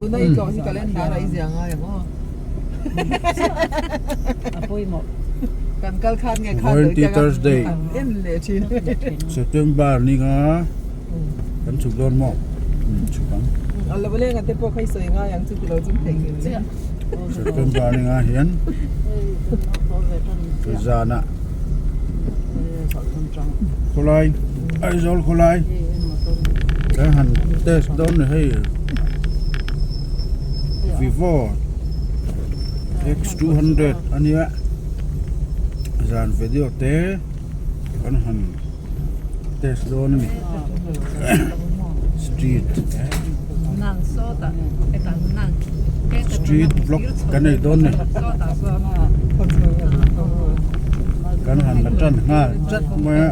Tuna i tlawh hi calendar ah i zia ngai ang aw. A pawimawh. Kan kal khan nge khan lo Twenty Thursday. An en leh thin. September ni nga kan chhuk dawn maw? Chhuk ang. A lo leng a te pawh kha i sawi ngai ang chu ti lo chung thei ngei le. September ni nga hian zanah khawlai Aizawl khawlai kan han test dawn ni hei Vivo X200 ania zan video te kan han test dawn ani street street vlog kan nei dawn ni kan han la tan nghal chat mai a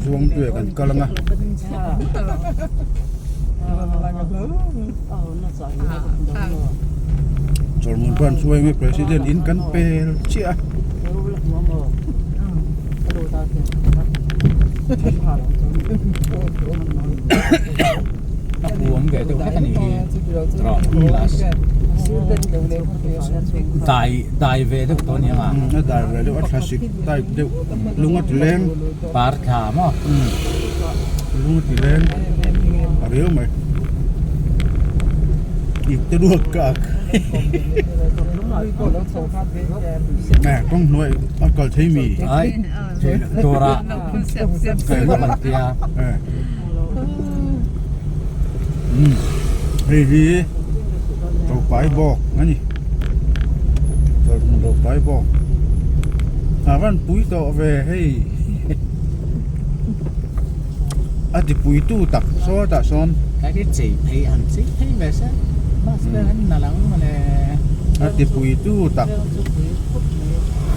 zuangtuia kan kal ang a. Chawlhmun pawh an hruai ang e president in kan pel chiah a. A huam ve deuh hlek a nih hi last dai dai ve deuh tawh a ni ang a. A dai ve deuh a thlasik type deuh lung a ti leng. Par thla maw? Lung a ti leng a riau mai. Ip te ruak ka ak. Nè kawng hnuai a kal thei mi. Ai dawrah kal lawk an tia. Hei hi Topai bawk a ni. Topai bawk. A van pui tawh ve hei. A ti pui tu tak sawtah sawn. Cái cái chei phei han chei phei ve se bus vel han nalh ang mawle. A ti pui tu tak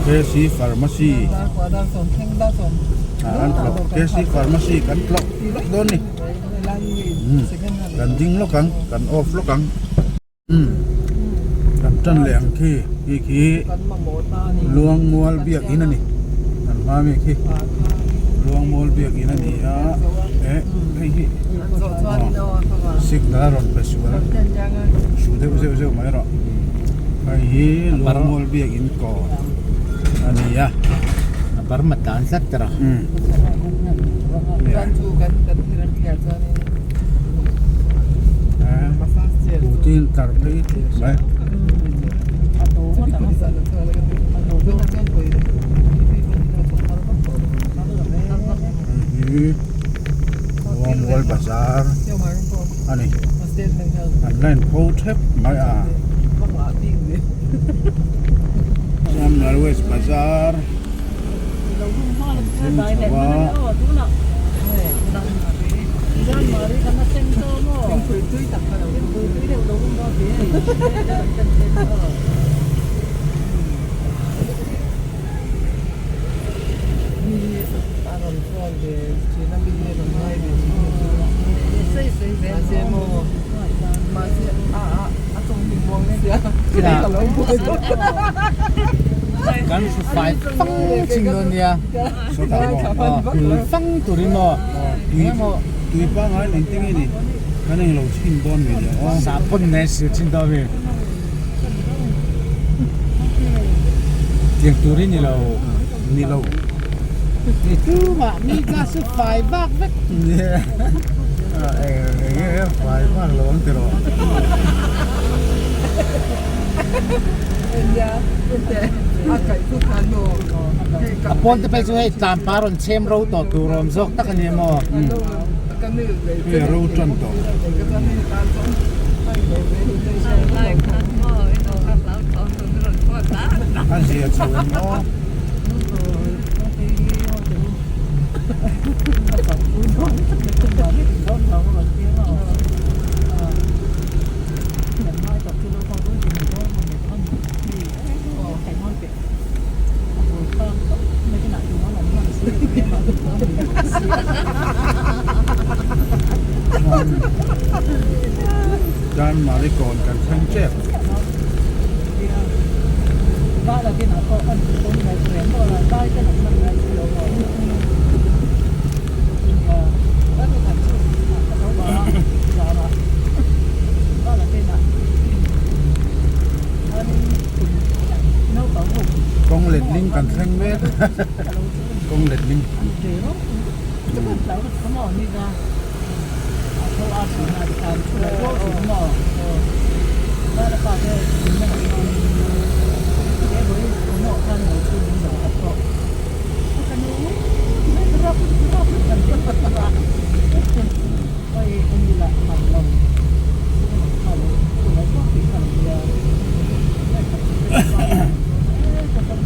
KC Pharmacy an tlawh KC Pharmacy kan tlawh lawk dawn ni kan ding lawk ang kan off lawk ang kan tan leh ang khi khi khi Luangmual biakinn a ni kan hma mi khi Luangmual biakinn a ni a eh hei hi signal a rawn pe sual su deuh zeuh zeuh mai rawh hei hi Luangmual biakinn kawr a ni a. A Burma tan tlat ta rawh. Putin tlar phei mai. Hei hi Luangmual bazar a ni. An la inpho thep mai a. Chuan West bazar an thleng chho a. Kan hru fai fang chin dawn nia hul fang turin maw engemaw tui pangngai nen te nge ni kan englo chhin dawn mi le aw sahpawn nen sil chhin dawn mi tiang turin ni lo ni lo ni tumah mi class chu fai vak vek eng nge fai vak lo ang tiraw a pawn te phei chu hei tlan pa rawn chhem ro tawh tur awm zawk tak a ni maw hei a ro tan tawh a zia chho em aw. Chuan Marikawn kan thleng tep. Kan thleng mek kawng letling.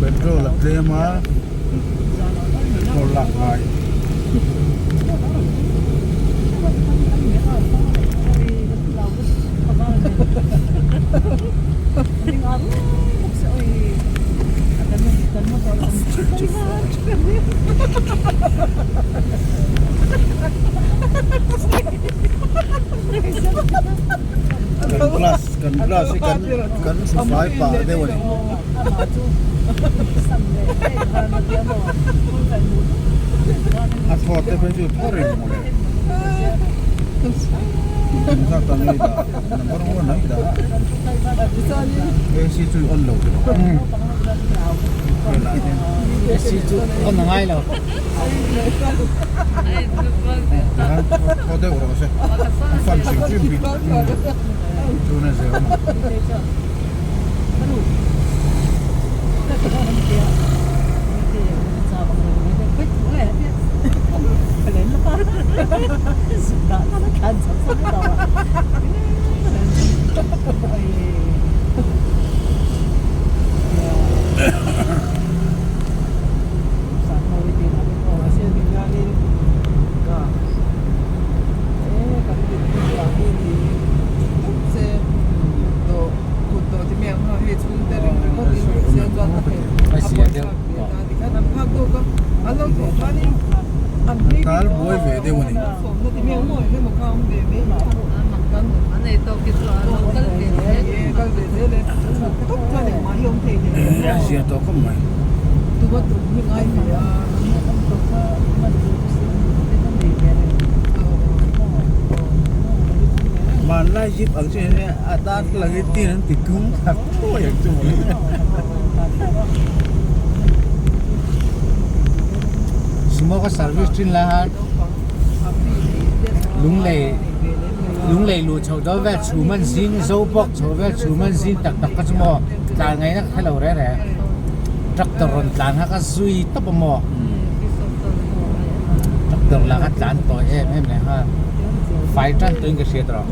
Petrol a tlem a, petrol lak ngai. Kan glass kan glass hi kan kan hru fai pah deuh a ni. A thawt te phei chu thaw reng maw le. Engzat a ngei dah number one a i dah a. AC chu i on lo tiraw. Velah hian. AC chu on a ngai lo. Thaw deuh rawh se. A fan hrim hrim hi. Tuna zel a. Tal buai ve deuh a ni. A zia tawh khawp mai. Hmanlai jeep ang chu hei a dar lang hi tin an ti tung thak thuai ang chu mawle. Sumo ka service thin lai khan lunglei lunglei luh chhoh dawn vel chhum an zing zo bawk chho vel chhum an zing tak tak kha chu maw tlan ngaihna ka hrelo reng reng tractor rawn tlan kha ka zui tawp a maw tractor lah kha tlan tawi em em leh nghal fai tan tuin ka hriat rawh.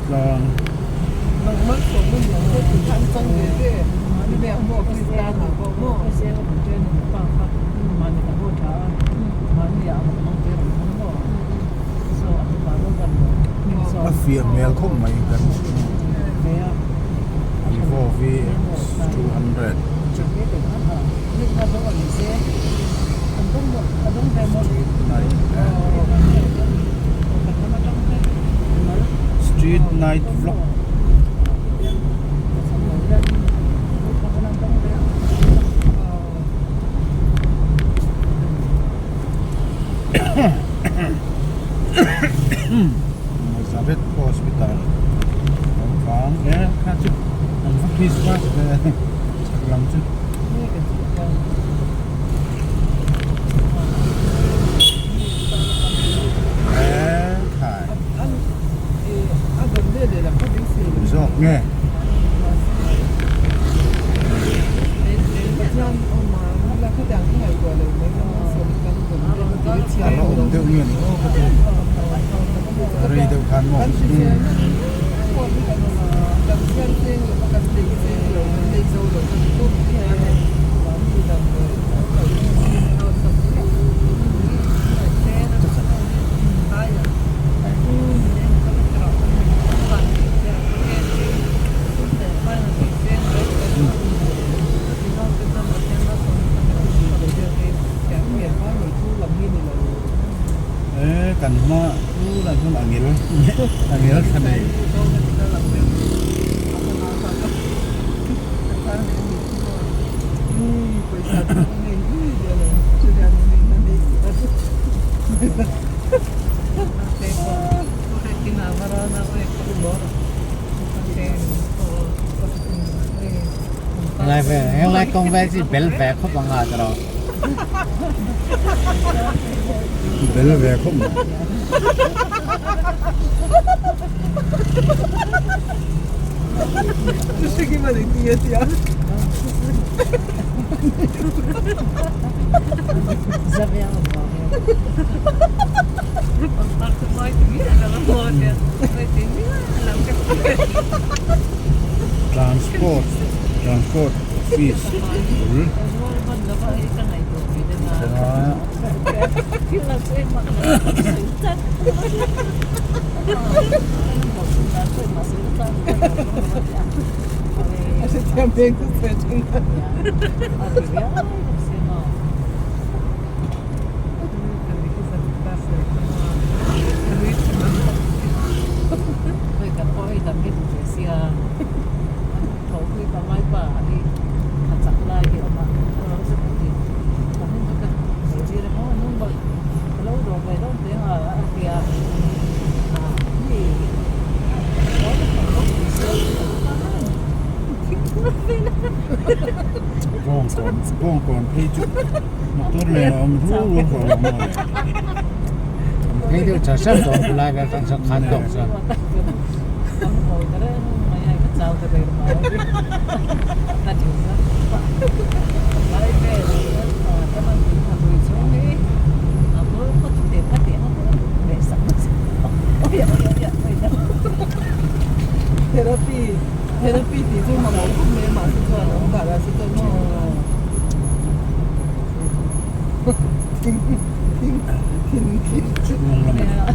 Tlang. A fiah hmel khawp mai kan Vivo VX200 chu. Street night vlog. Nazareth Hospital awm vang e kha chu an va Christmas ve chhak lam chu. Zawk nge. A la awm deuh nge ni aw ka ti. Rei deuh khan maw. E kan hma tunah chuan a ngil a ngil thla nei. Helai vel helai kawng vel chu bel ve khawp ang a tiraw. Bel ve khawp mai. Transport Transport Office bul Bawngkawn Bawngkawn phei chu motor nen a awm rual rual tawh lo maw le. Phei deuh char char tawh ang khulai vel atang chuan khan tawk chuan. Chhung lamah.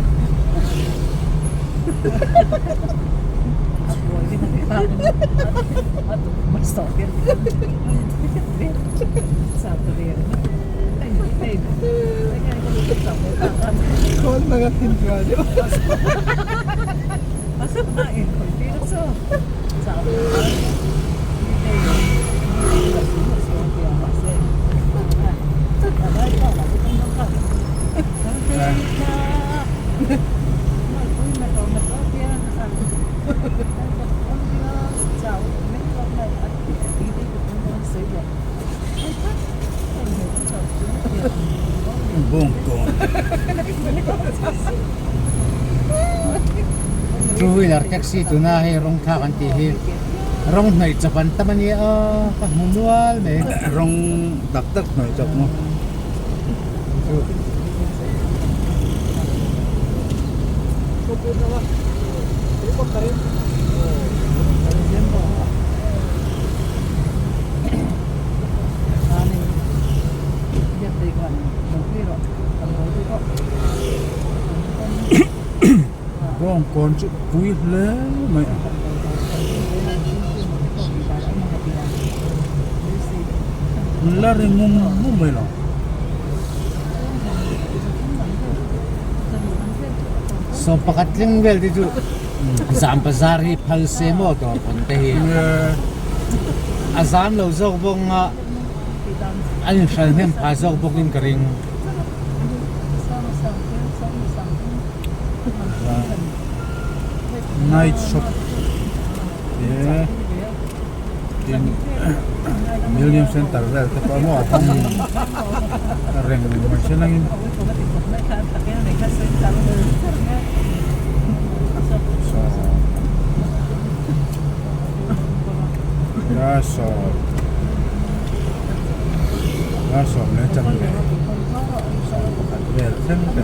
Bawngkawn. Two wheeler taxi tuna hei rawng thlak an tih hi rawng hnawih chawp an tam a nia aw ka hmu nual mai. Rawng tak tak hnawih chawp maw. Bawngkawn chu pui hle mai a. La ri mum mum mai lo. Saw pakhat tling vel te chu zam bazar hi phal se maw dawr pawn te hi a zam lo zawk bawk anga a inhral hnem phah zawk bawk in ka ring. Night shop te tin Million center vel te pawh maw a hawng reng mai se langin dar sawm dar sawm leh chanve sawm pakhat vel thleng te.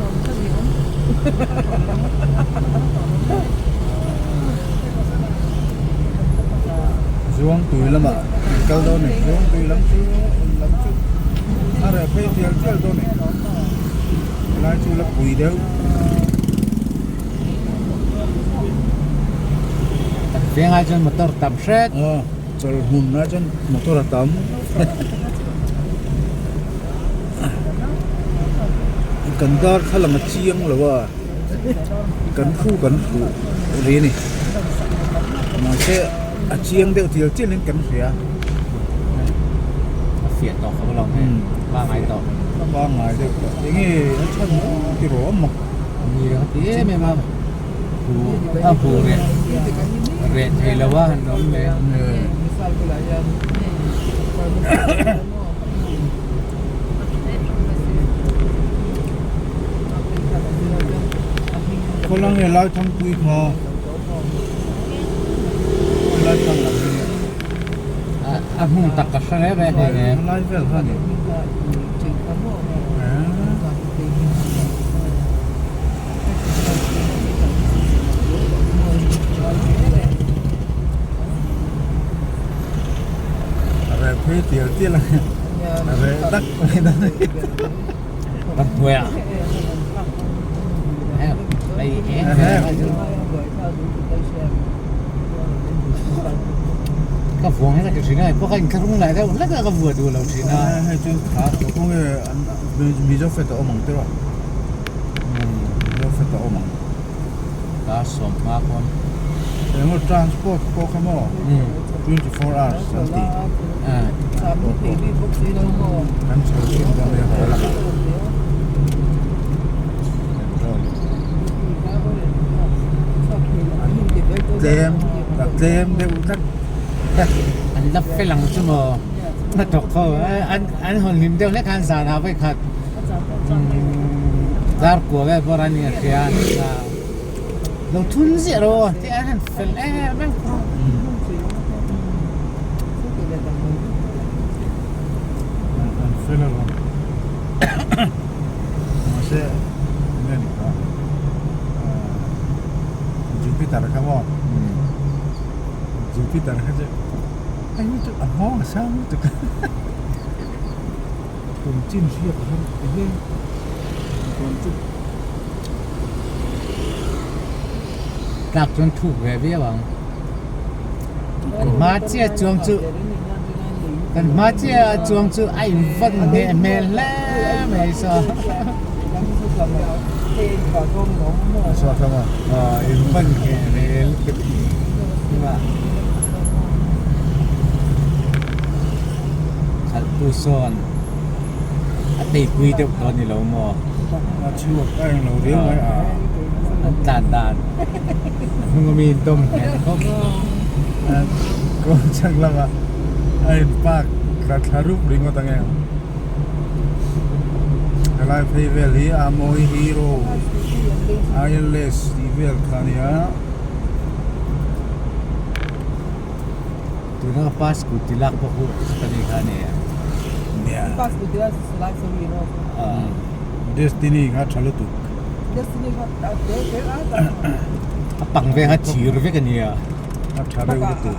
Zuangtui lamah an kal dawn a ni Zuangtui lam chu lam chu a reh phei tial tial dawn a ni helai chu la pui deuh. Vengah chuan motor tam hret. Aw chawlhmun ah chuan motor a tam. Kan darthlalang a chiang lo a kan thu kan hmuh ri a ni mahse a chiang deuh tial tial in kan hria a fiah tawh khawp alawm hei. pangai tawh. A pangai deuh tawh. Enge a chhan ti rawh a mak. Ni ka ti em em a. Hu a hu reh reh thei lo a han awm mai. Khawlai nge Laithangpui kha Laithang lam hi nia. A hmun tak ka hre reng reng hei nen. Lai vel kha ni. A reh phei tial tial a, a reh tak mai dan a ni. Kan hnuai ah hei eng ka vuang hi ka ti thin a pawh ka inthlahrung lai deuh hlek a ka vua duh lo thin a. Hei chu khawnge Mizo fate a awm ang tiraw? Mizo fate a awm ang. Dar sawmhma pawn. Engemaw transport pawh kha maw 24 hours an ti. Kan chho thin dawn nia haw lakah. Tlem a tlem deuh tlat. An la fel ang chu maw. Hnathawk ho an hawn hlim deuh hlek khan zanah vawikhat. Dar kua vel pawh a ni a hria lo thun ziah rawh aw tih a han fel em em An fel alawm mahse enge ni kha Jupiter kha maw Jupiter kha chu hei hi chu a nghawng a sang lutuk a. Kum chin hriat a har ti hle chuan chu. Tlak chuan thuk ve viau ang. Kan hma chiah chuang chu kan hma chiah chuang chu a in vawn hneh hmel hle mai saw. Aw in vawn hneh hmel lutuk. Khalhtu sawn a teipui deuh tawh a ni lo maw? A chhuak a englo riau mai a. An tlan dan a hnung ami in dawm nghet khawp. Kawng chhak lamah a in park thla thla rup ringawt ang em? Helai phei vel hi a mawi hero ILS tih vel kha a nia. Tuna ka pa scooty lak pawh khu ka ni kha ania. Nia. Destiny kha tha lutuk. A pang veng a thir vek ania. A tha reuh lutuk.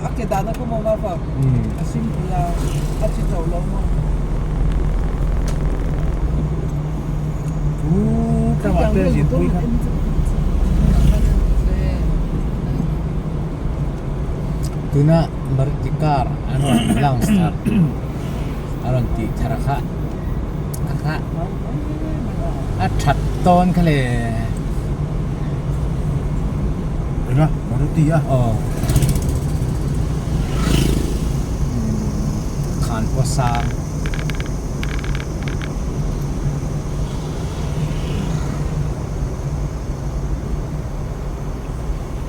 Tlangah te zinpui kha. Tuna Maruti car an rawn launch thar a rawn tih thar kha a kha a that tawn kha le. Enga Maruti a? Aw khan pawh sang.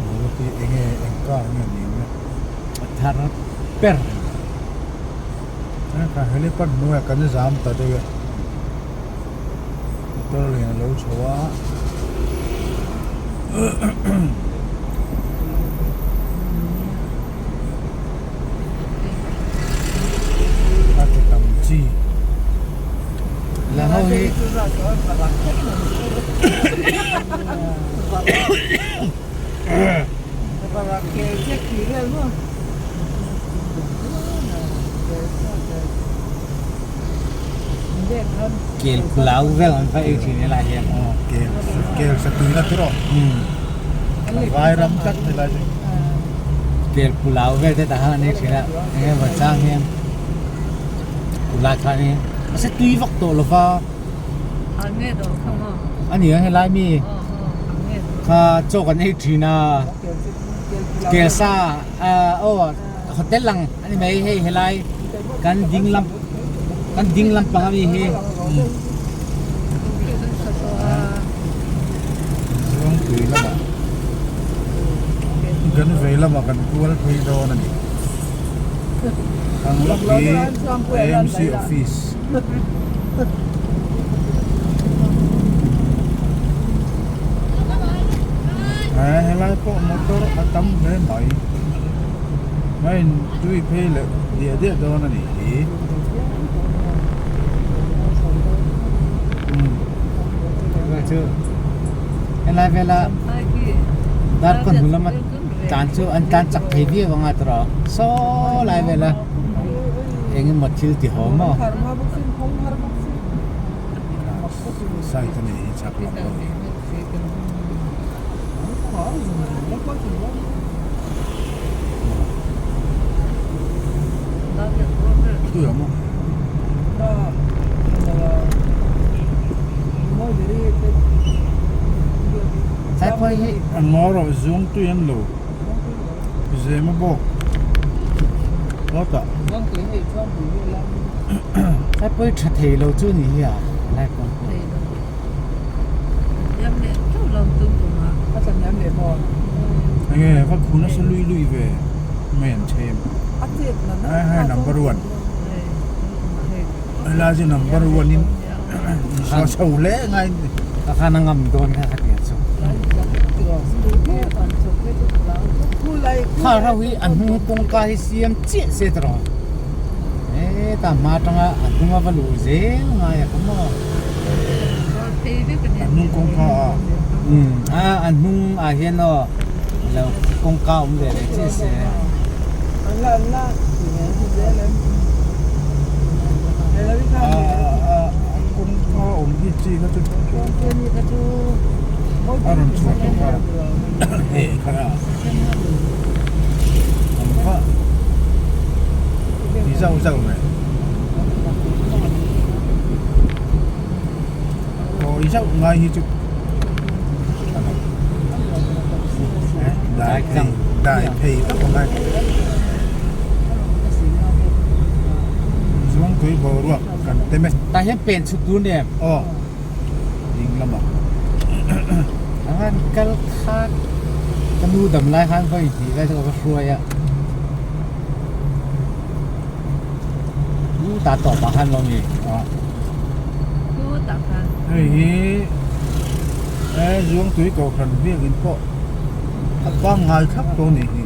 Maruti enge eng car nge ni ang le? A thar ber. Ka helipad hnuaiah kan zam ta deuh e. Motor lian a lo chho a. A ke tam chi. La ho hi. Kel phulau vel an va ei thin helai hian. Aw kel kel satui na tur aw. Vai ram tlat helai chu. Kel phulau vel te tah khan an ei thin a eng emaw chang hian phulau khan hi mahse tui vak tawh lova. A ni ang helai mi kha chaw kan ei thin a kel sa aw hotel lang a ni mai hei helai kan ding lam. Kan ding lampang ami hi. Zawngpui lamah kan vei lamah kan kual phei dawn a ni. Thang lak hi AMC office. He helai pawh motor a tam hle mai. Hei tui phei leh diah diah dawn a nih hi. Chu helai vela darkawn hnu lama tlan chu an tlan chak thei viau anga tawh saw lai vela eng emaw thil ti haw maw. Side a nih hi chak lam pawh hi. An ngaw rawh zung tui an lo zem a bawk hlawt ah. Thaipui tha thei lo chu ni hi a lai pawh. Enge va khu nasa lui lui ve mai an chhem hai hai number one helai chu number one in saw chho hle ngai ka khan a ngam dawn kha ka ti a chu kha rau hi a hnung kawngka hi siam chiah se tawh heta hma atanga a hnunga va luh zel ngai a ka maw. A hnung kawngka a. Umm a a hnung ah hian aw lo kawngka awm ve leh chiah se. A a a kawngka awm hi chi kha chu a rawn chhuah tawh kha hei kha a an va ti zauh zauh ve. Kawi zauh ngai hi chu tha lo dai phei dai phei vak a ngai Zuangtui boruak kan tem e. Tah hian pen chhuk tur nia. Aw ding lamah. An kal khan ka nu dam lai khan vawi hnih lai chu ka va hruai a. U ta tawp ah khan lo ni. Hei hi he Zuangtui Kohhran biakin pawh a pangngai thlap tawh a nih hi.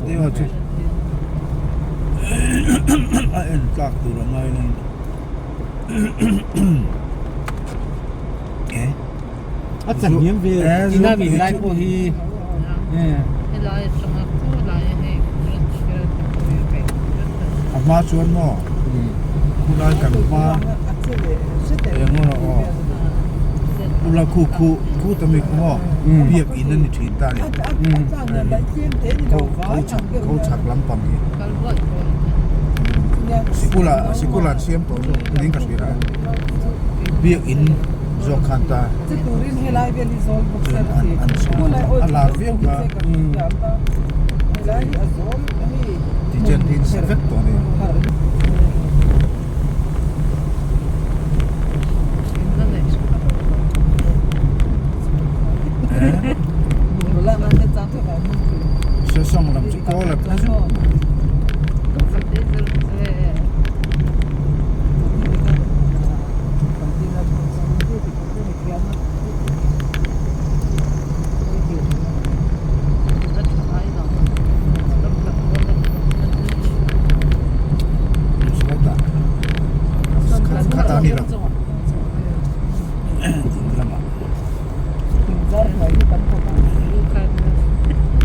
Video chu a en tlak tur a ngai lo e a chahniam ve ina mi lai pawh hi A hma chuan maw khulai kan hma eng emaw aw ula khu khu khu ta mi khu maw biak in a ni thin ta a ni kho chhak kho chhak lampang hi sikul ah sikul ah an siam tawh zawk niin ka hria a biak in zawk khan ta. A lar viau kha tichen hi in sa vek tawh a ni. Sesawng lam chu kawl a phe zuk. Khatah ni lo ding lamah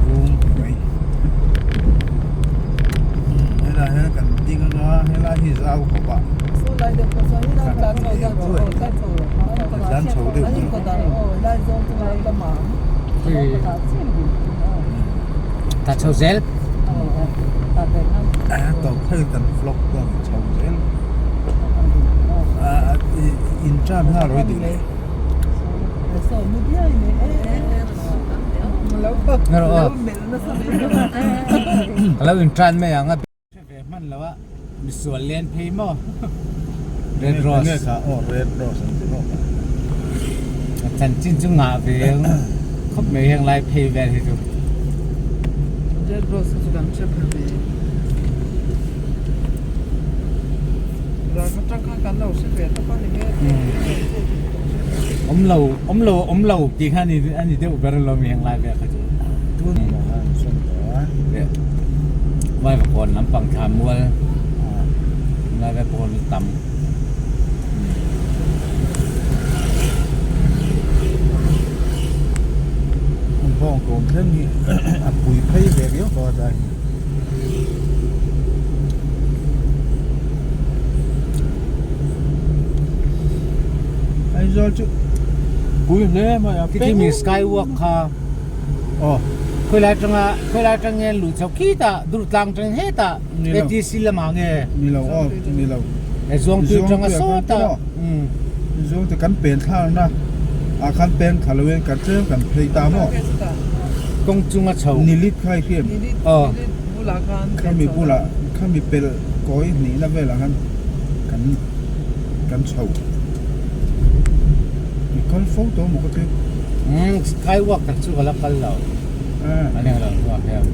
room mai helai hian kan ding anga helai hi zau khawp. tawpah tlan chho deuh Tlan chho zel. Tawp phei kan vlog pawh a chho zel. In tan nghal rawih duh leh. Ka lo in tan mai ang a. Hre ve hman lo a, misual len phei maw? Red Rose. Nge kha aw Red Rose an ti maw? A chanchin chu ngah ve ang khawp mai heng lai phei vel hi chu. Red Rose chu kan hre pha ve. Ral atang khan kan lo hre ve tawp a ni nge. Awm lo, awm lo, awm lo tih kha a ni deuh ber alawm heng lai vel kha chu. Tun maw khan sawn tawh a. Vaivakawn lampang thla mual lai vel pawh tam. Bawngkawn thleng hi a pui phei ve viau tawh a tlai. Aizawl chu pui hle mai a. Khi mi skywalk kha aw khawilai atanga khawilai atang nge luh chho khitah Durtlang atang hetah ATC lamah nge ni lo aw ni lo e Zuangtui atanga sawtah Zuangtui kan pen thlakna ah khan peng thla loin kan tlem kan phei ta maw kawng chunga chho nilit kha i hriat aw khami bulah khami pelh kawi hnihna velah khan kan kan chho i kal fo tawh maw ka ti umm skywalk tak chu ka la kal lo a ni lo hnuah hian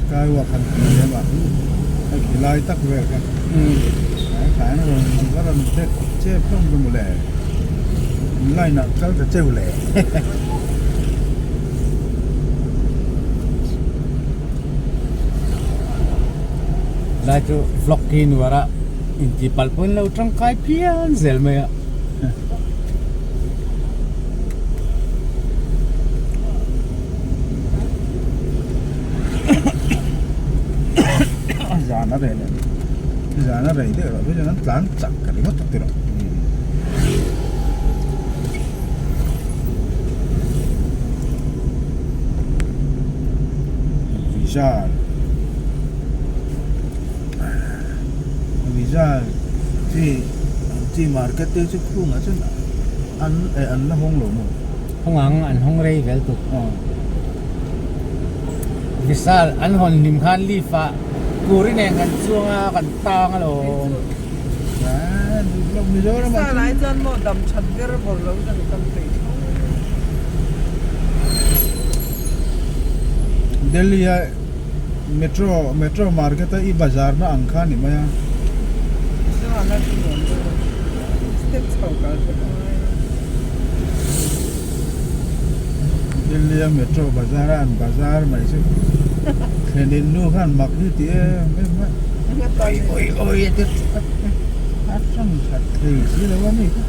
skywalk han tih lem ah a khi lai tak vel kha a rawn a rawn tek chep hlawm ka mawle line ah kal ta cheu le. Lai chu vlog hi nuar a inti palh pawhin lo tangkai phian zel mai a. Zan a rei leh zan a rei deuh loh hi chuan an tlan chak ka ringawt tak tiraw. Visa Visa chi chi market te chu khungah chuan an eh an la hawng lo maw? Hawng ang an hawng rei vel tuk. Visa an hawn hlim khan leaf ah kuri nen kan chuang a kan tang alawm. Visa lai chuan maw dam that ber bawr lo chuan kan peih tho. Delhi a metro metro market a i bazar na ang kha ni mai a. Delhi a metro bazar a an bazar mai chu thlenin nu khan mak hi ti em em a. Oi oi oi a ti a tang that thei si lo a mi kha.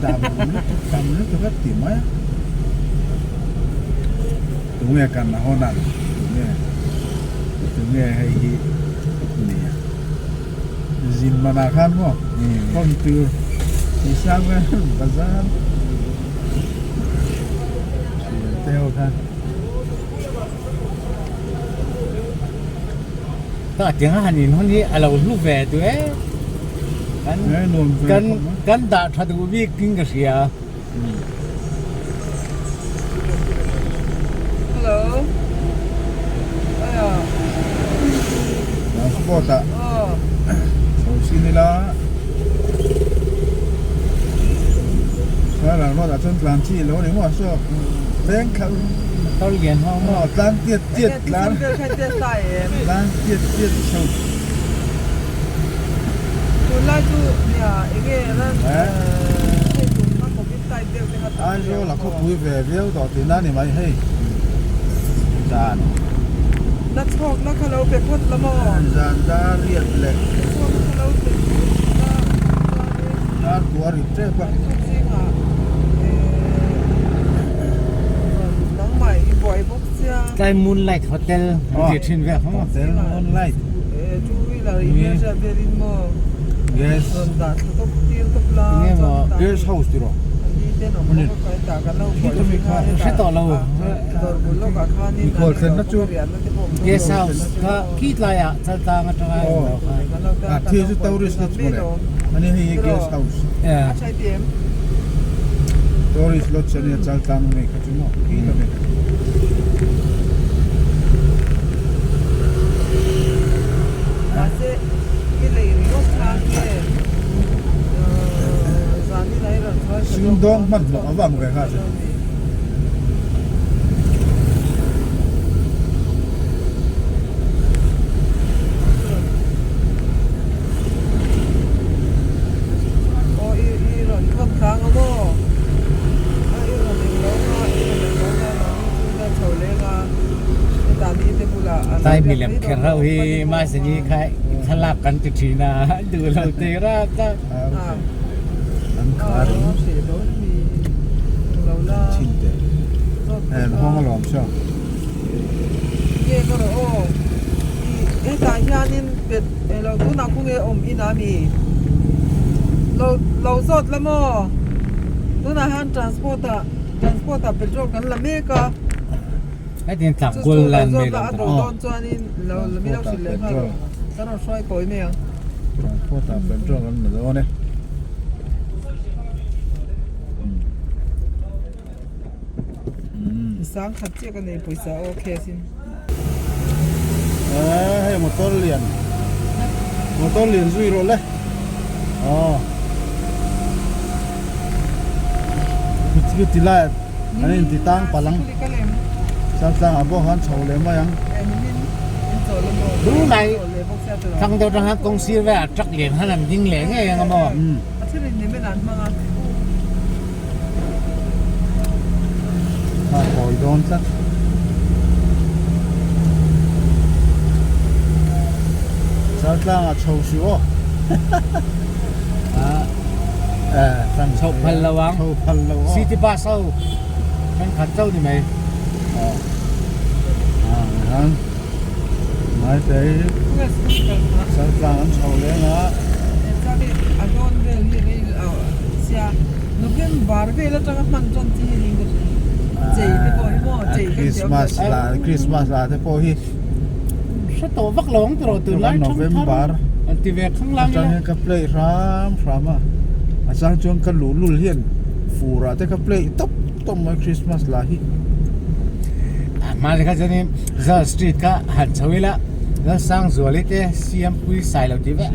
Tam lutuk tam lutuk a ti mai a. Tunge kan hawn ang tunge tunge hei hi nia zin manah khan maw hawn tur ti sang vel bazar thian te ho khan. Ta tiang a han in hawn hi a lo hlu ve duh e kan kan kan dah tha duh bik in ka hria. Hello. Transport ah chho sin ila Thailand road ah chuan tlan chi lo ni maw saw veng thla Motor lian ho maw tlan tiat tiat tlan tlan tiat tiat chho Tunlai chu nia enge ran hei tum kha covid type deuh te kha tam Aizawl a khawpui ve viau tawh tihna a ni mai hei zan Na chhawk na kha lo pe phawt la maw zan dar riat leh Na chhawk na kha lo pe phawt la chuanin dar kua ri tep a zingah nangmah i buai bawk sia. Tlai Moonlight Hotel an ti thin vel kha maw? Hotel Moonlight. Enge maw? Guest house tiraw? Hre tawh lo. Mikhual thlenna chu. Guest house kha khi tlaiah Chaltlang atanga in lo kha. A thi chu tourist lodge mawle. Ani hei hi guest house. Tourist lodge ania Chaltlang ami kha chu maw khi ta mi kha chu. Sumdawng hmanhmawh a vang ve kha chu. Tlai milem kher ho hi mahsini kha thlalak kan ti thin a duh lo te rak a. An khar in thin te an hawng alawm saw. Hetah hianin pet elo tunah khu nge awm in a mi lo lo zawt la maw tunah hian transport ah transport ah petrol kan la mek a Hetiang tlak chu kual chu lo lan zawt mai la lo a ta. duh dawn chuanin lo mi lo hrilh leh nghal rawh ka rawn hruai kawi mai ang. Transport ah petrol an la dawn e. Sang khat chiah ka nei pawisa aw cash in. Eh hei motor lian motor lian zui rawh le aw chu ti lai an in ti tang palh ang chaltlang ah pawh khan chho leh mai ang. Lu lai thlang deuh atang khan kawng sir velah truck lian khan an ding leh ngei ang a maw. A kawi dawn tlat. Chaltlangah chho suh aw. Eh, Chho phal lo ang. Chho phal lo aw. City bus ho thenkhat chauh ni mai. Aw. Ah, han. Mai te Chaltlang an chho leng a. A dawn vel hi rei sia November vel atanga hman tan chi hi ning ka hria. Chei te pawh hi maw chei kan ti awm Christmas la Christmas la te pawh hi hre tawh vak lo ang tiraw tunlai November an ti ve khang lang atang hian ka play hram hram a a chang chuan ka luhlul hian fur ah te ka play tawp tawp mai Christmas la hi. A hma te kha chuanin Zal Street kha han chho ila Lalsangzuali te Siampui Sailo tih vek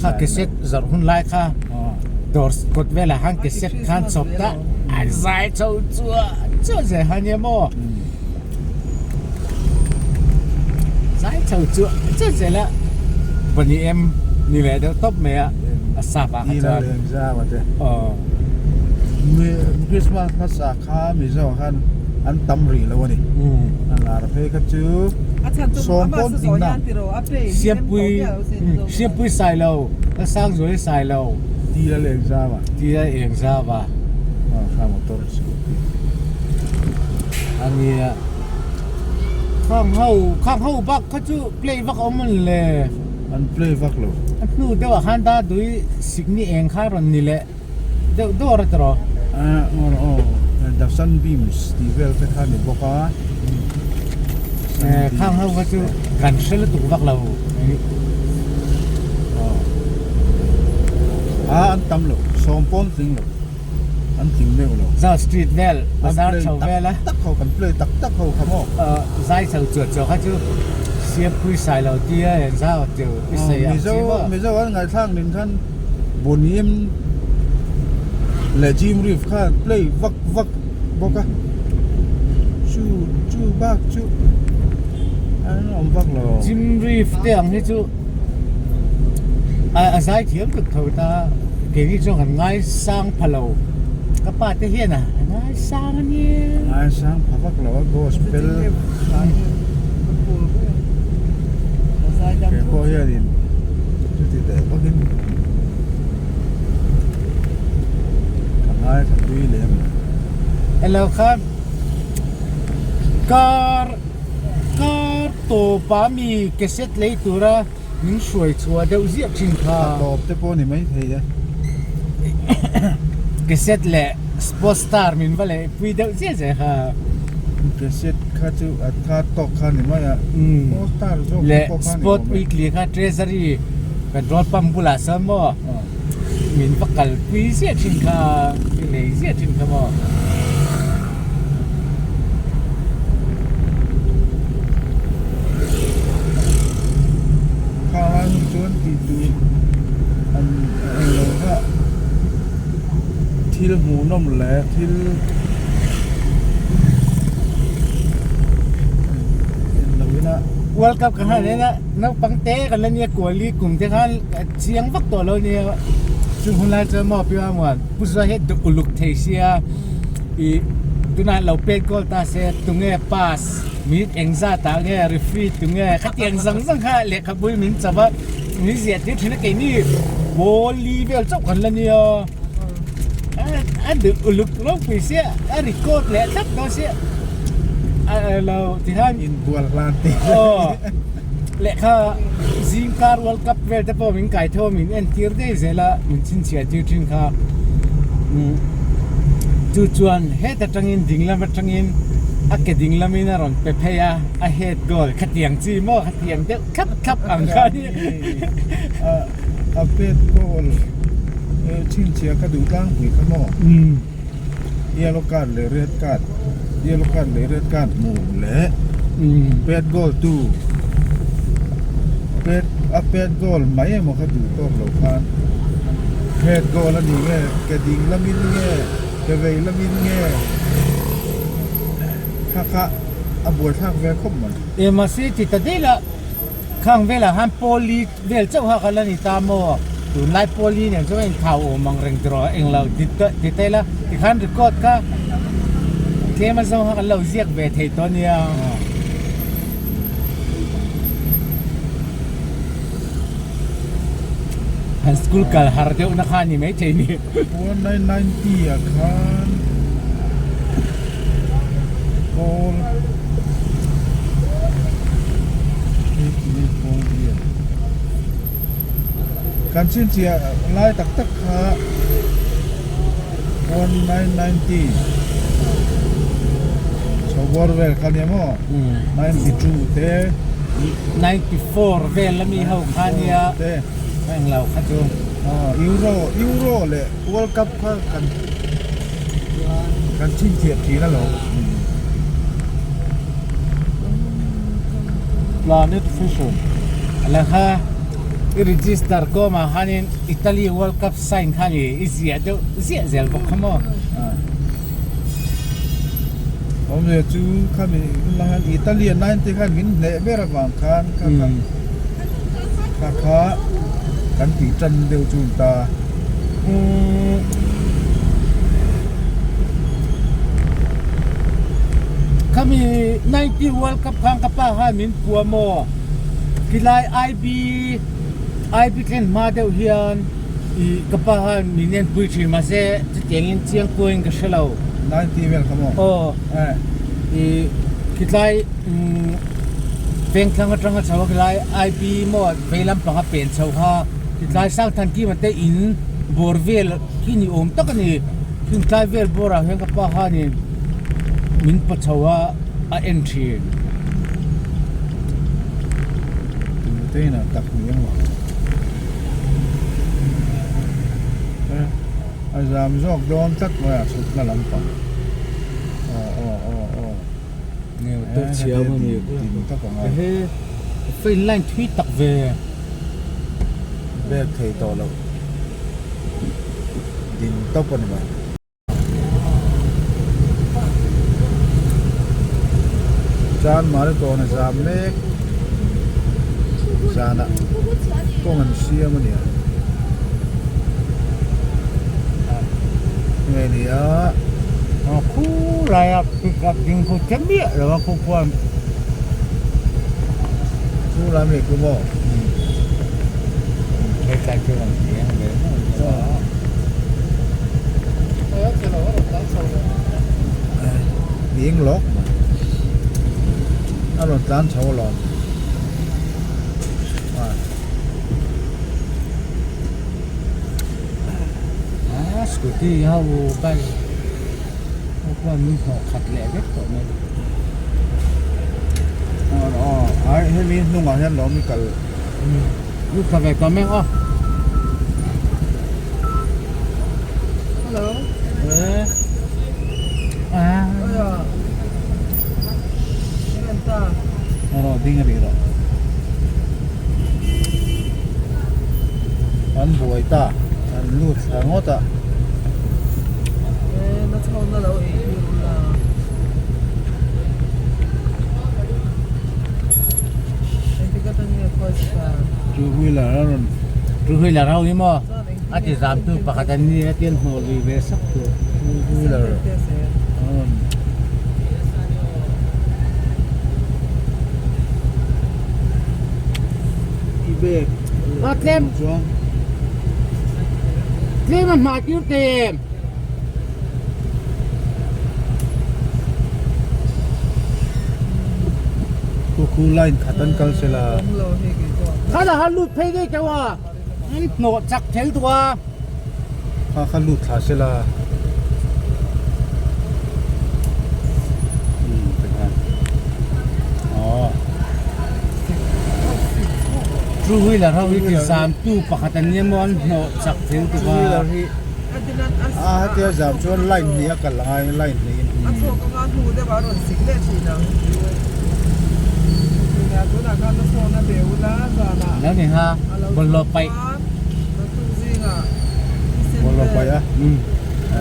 kha cassette zawrh hun lai kha dawr kawt velah khan cassette khan chawp ta a zai chho chuah chuah zel kha nia maw zai chho chuah chuah zel a pahnih em ni leh deuh tawp mai a a sap ah kha chuan aw. Christmas hmasa kha Mizo khan an tam rih lo a ni. A lar phei kha chu sawm pawn tling na. Siampui Siampui sai lo ka sang zuai sai lo. Ti la leng zau a. Ti la eng zau a. Aw kha motor scooty. Ania khang ho khang ho bak kha chu play vak awm an le. An play vak lo. A hnu deuh ah khan da dui sikni eng kha rawn ni leh. Deuh dawr a tiraw? Aw aw the sunbeams tih vel te kha ni bawk a. Khang ho kha chu kan hre lutuk vak lo. A an tam lo, sawm pawn tling lo, an tling meuh lo. Zal street vel, bazar chho vel a. Tak ho kan play tak tak ho kha maw? Zai chho chuah chuah kha chu Siampui Sailo tia engzau teu i sawi ang chi maw? Mizo an ngaihthlak ning khan Boniem leh Jim Reeves khan play vak vak bawk a, chu chu bak chu an awm vak lo. Jim Reeves te ang hi chu a zai thiam tuk tho ta, keini chuan kan ngaisang pha lo, ka pa te hian a ngaisang a nia. Ngaisang pha vak lo a gospel kei pawh hianin chuti teh vakin ka ngaithla tui lem lo. Hello kha kar. tawpa mi cassette lei tura min hruai chhuah deuh ziah thin kha. A tawp te pawh ni mai thei e. Cassette leh Sports Star min va leh pui deuh chiah chiah kha. Cassette kha chu a kha tawk kha ni mai a, Sports Star zawk te Leh pawh kha ni Sport awm e. Weekly kha Treasury petrol pump bulah sawn maw min va kalpui ziah thin kha, i lei ziah thin kha maw. Khang lai hun chuan tih tur an englo kha thil hmuhnawm leh thil englo ina World Cup kan han en a naupang te kan la nia kuali kum te khan chiang vak tawh lo nia chung hun lai chuan maw piwa muan pu zua hi duh uluk thei sia. Ih tunah lo pet goal ta se tunge pass minute eng zat ah nge referee tunge khatiang zawng zawng kha lehkhabu hi min chauh a min ziah tir thin a keini ball li vel chauh kan la nia a duh uluk ropui sia a record leh thlap dawn sia a lo tikhan inbual hlan te aw lehkha zingkar world cup vel te pawh min kai tho a min entir daih zel a min chhinchhiah tir thin kha chu chuan heta tangin ding lam atangin a ke ding lamin a rawn pe phei a a head goal khatiang chi maw khatiang deuh thlap thlap ang kha a ni a pet goal chhinchhiah ka duh tlangpui kha maw yellow card leh red card yellow card leh red card hmu leh pet goal tu pet a pet goal mai emaw kha duh tawk lo khan pet goal a ni nge ke ding lamin nge ke vei lamin nge kha kha a buaithlak ve khawp mai. Mahse ti ta daih la khang velah khan pawli Vel chauh kha ka la ni ta maw? Tunlai pawli nen chuan a inthau awm ang reng tiraw englo ti ta ila tikhan record kha tlem a zawng kha kan lo ziak ve thei tawh ania. Han school kal har deuh na kha a ni maithei ni. 1990 ah khan pawl kan chhinchhiah lai tak tak kha 1990 chho bawr vel kha nia maw 92 te 94 vel ami ho kha nia englo kha chu. Euro Euro leh World Cup kha kan kan chhinchhiah thin alawm. Planet Fashion la kha i register kawm ah khanin Italy World Cup sign kha ni i ziah deuh ziah zel bawk kha maw. Awmzia chu khami hunlai khan Italy a 90 khan min hneh ber avang khan kha kha kha kha kan tih tan deuh chu ta. Khami 90 World Cup khan ka pa khan min pua maw khilai IB IB thlen hma deuh hian Ih ka pa khan min en pui thin mahse chutiang in chiang kuain ka hre lo. 90 vel kha maw? Aw. Eh. Ih khitlai umm vengthlang atanga chho a khilai IB maw vei lampang a pen chho kha khitlai Sangthan Kima te in bawr vel khi ni awm tak a ni. Khingtlai vel bawrah hian ka pa khanin min paw chho a a en thin. Tute inah tak ni emaw? A zam zawk dawn tlat mai a chhukna lampang aw aw aw aw nge motor chhia awm ani ehe fail line thui tak ve bag thei tawh loh din tawp a ni mai. Chan mari tawn a zam mek zanah kawng an siam a nia nge ni a aw khulai a pick up ding khu che miah lo a khu khuan khulai mi khu maw hetlai chu rawn ti ang ve maw. Ding lawk mai a rawn tlan chho alawm. Scooty ho bike ho khuan min hnawh khat leh vek tawh mai. Aw ai hemi hnungah hian lo mi kal. Lut thla ve tawh mek aw. Hello. Eh. Ah. Aya. Ta. Ro ding ri ro. An buai ta. An lut thla ngawt a. Eh, na chho na lo ei hi ula. Two wheeler a rawn Two wheeler ho hi maw a ti zam tu pakhat an ni a tian hnawh lui ve sak tur. Two wheeler a rawn I bag A tlem chuan tlem a hmah tir thei em? Khu khu line khat an kal se la. Kha la han lut phei daih teuh a, an hnawh chak thel duh a. Kha kha lut thla se la. Two wheeler ho hi ti zam tu pakhat an nia maw an hnawh chak thel duh a. A hetia zam chuan line hnih a kal angai line hnih in. A chhawk anga hnu deuh a rawn sik leh thin ang. Tuna tunah khan a chhawkna ve ula zanah Lo ni ha a lo bawlhhlawh chhuak paih. chuan naktuk zingah thisen Bawlhhlawh vel paih a.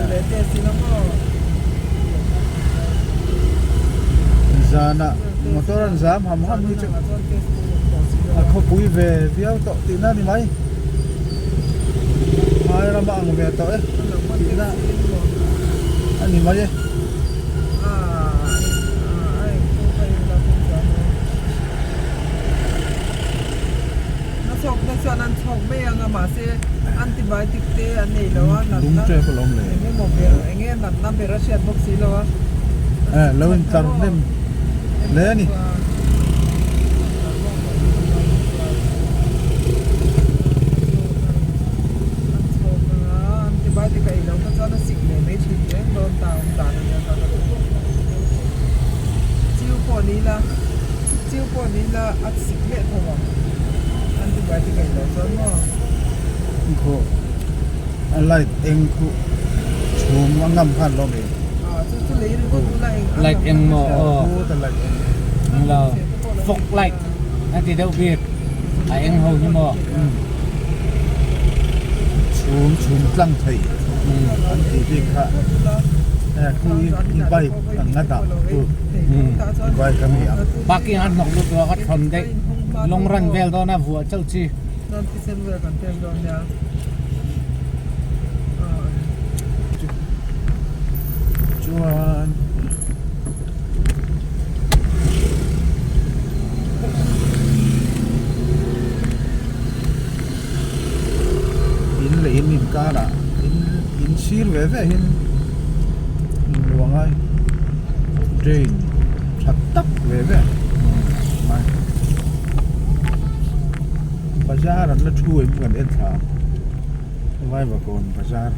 leh teh si lo maw. Zanah motor an zam ham ham hi chu a khawpui ve viau tawh tihna a ni mai. Phai rama ang ve tawh e tihna a ni mai e. Lung tep alawm le. Eh lo in tlar hnem hle a ni. A light eng khu chhum a ngam khan lo mi. Light eng maw aw. Khu ta light eng. Lo fog light a ti deuh bik a eng ho hi maw. Chhum chhum tlang thei an tih bik kha e khu i bike ang nga dah tu i bike ami ang. Parking an hnawk lut ruak a thawn daih long run vel dawn a vuah chauh chi. Chuan in leh in inkarah in in sir ve ve hian luang a drain tha tak ve ve mai bazar an la thu em kan en thla a vaivakawn bazar.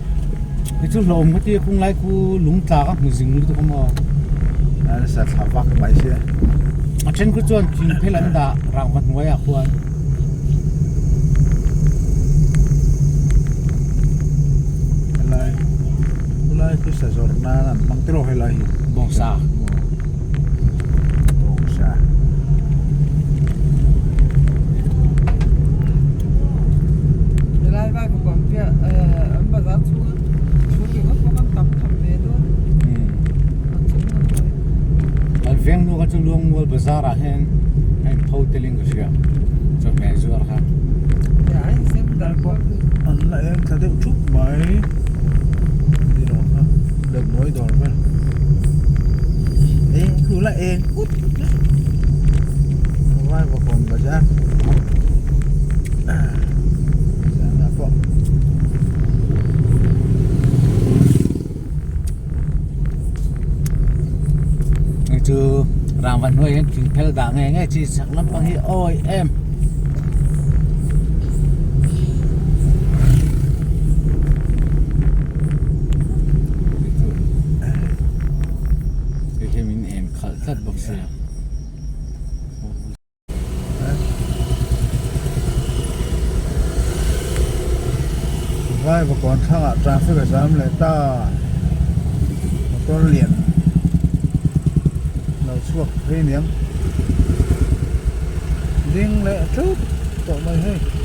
Hei chu hlawm ka tia kung lai khu lung tla ka hmu zing lutuk a maw. A nasa thla vak mai sia. A then khu chuan thing phel an dah rangva hnuai ah khuan. Helai khulai khu sa zawrh nan an hmang tiraw helai hi. Bawngsa. Bawngsa. Helai vai bawk piah an bazar chhunga chhung ringawt pawh kan tam tham ve dawn a chung na pawh hi. An veng hnu kha chu Luangmual bazar ah hian a in pho tel in ka hria chawhmeh zuar kha. A insem dar pawh. An la eng thla deuh thup mai ni lo kha damdawi dawr vel eng khu la eng ut vai vakawn bazar zanah pawh. Hei chu rangva hnuai hian thing phel dah ngei ngei chi chak lampang hi awi em. tlat bawk sia. Vai vakawn thlangah traffic a zam leh ta motor lian lo chhuak phei aniang ding leh thup tawh mai hei.